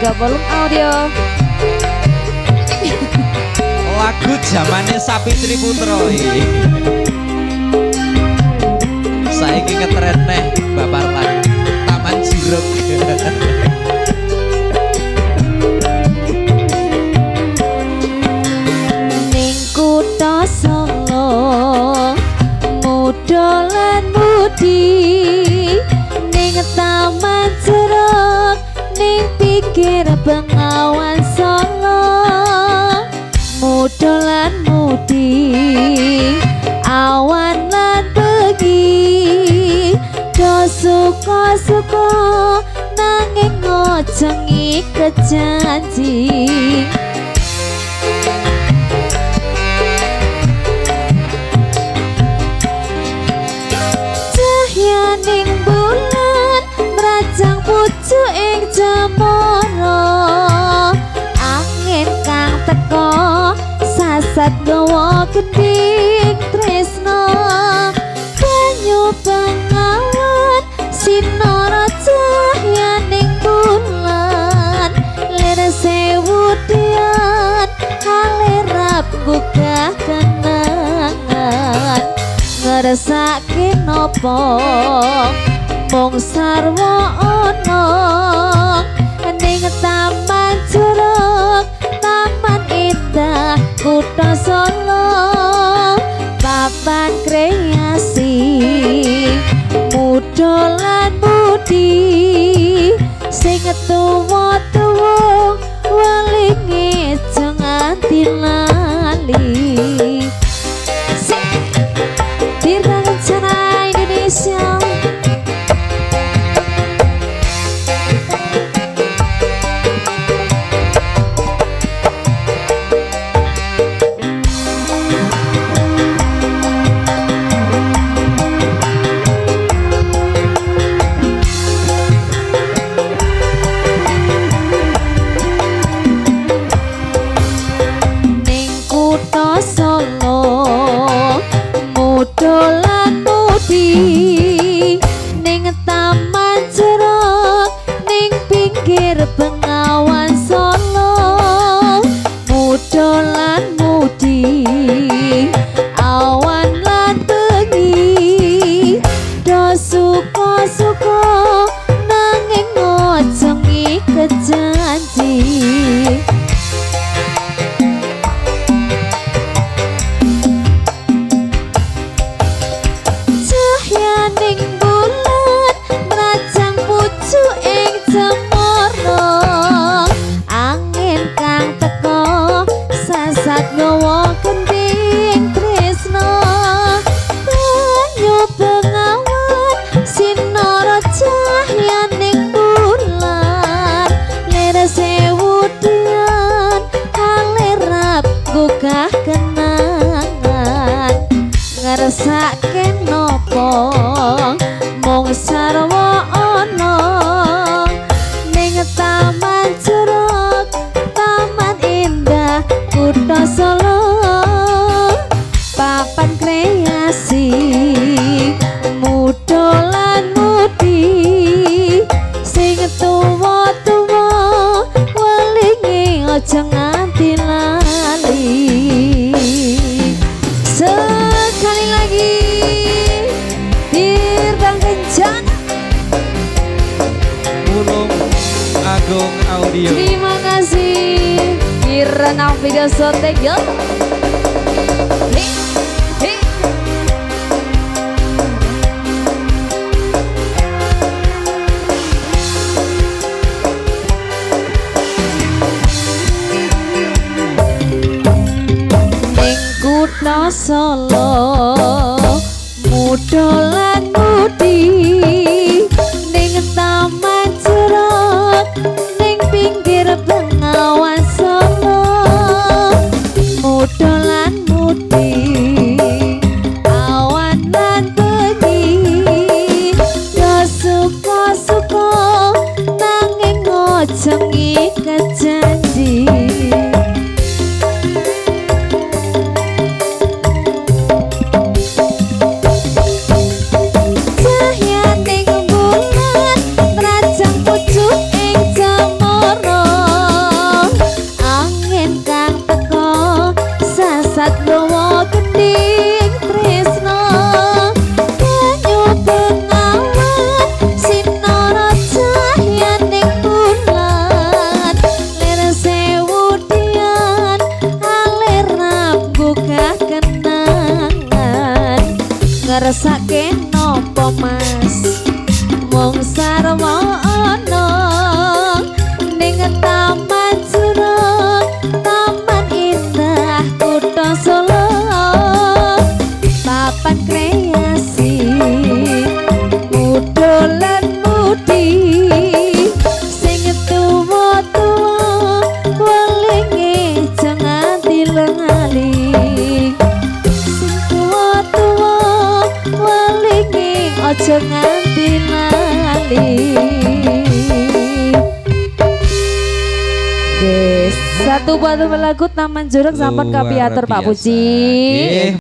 juga volume audio. Lagu zamane Sapitri Putra iki. Saiki ngetren neh Bapak Lan Taman Jeruk. Ning kutha Solo muda lan mudi, ning Taman Jeruk, ning pinggir Bengawan Solo. Muda lan mudi, awan lan bengi, do suka-suka nanging aja ngiket janji. Cahyaning bulan mrajang pucuk ing cemara, angin kang teka sasat gawa gending tresno. Banyu Bengawan sinara cahyaning bulan, lir sewu dian halerap gugah kenangan. Ngersake nopo mung sarwa ana ning Taman Jeruk, Taman Indah Kutha Solo, papan kreasi muda lan mudi, sing tuwa-tuwa welinge aja nganti lali. Tirta Kencana Indonesia. Ning kutha Solo muda lan mudi, ning Taman Jeruk, ning pinggir Bengawan Solo. Muda lan mudi, awan lan bengi, do suka-suka nanging aja ngiket janji. Cahyaning bulan mrajang pucuk ing cemara, angin kang teka sasat gawa gending tresno. Banyu Bengawan sinara cahyaning bulan, lir sewu dian halerap gugah kenangan. Ngersake nopo mung sarwa ana ning Taman Jeruk, Taman Indah Kutha Solo, papan kreasi muda lan mudi, sing tuwa-tuwa welinge aja nganti lali. Sekali lagi Tirta Kencana, Gunung Agung Audio. Terima kasih Kirana Video Sotejo. Ning kutha Solo muda lan mudi, ning Taman Jeruk, ning pinggir Bengawan Solo. Muda lan mudi, awan lan bengi, do suka-suka nanging aja ngiket janji. Cahyaning Ngrasake nopo, Mas? Mung sarwa ana ning Taman Jurug, Taman Indah Kutha Solo, papan kreasi muda lan mudi, sing tuwa-tuwa welinge aja nganti lali, sing tuwa-tuwa welinge aja nganti lali. Yes, satu buah lagu Taman Jurug sampun Luar kapiatur, Pak biasa. Puji. Nggih.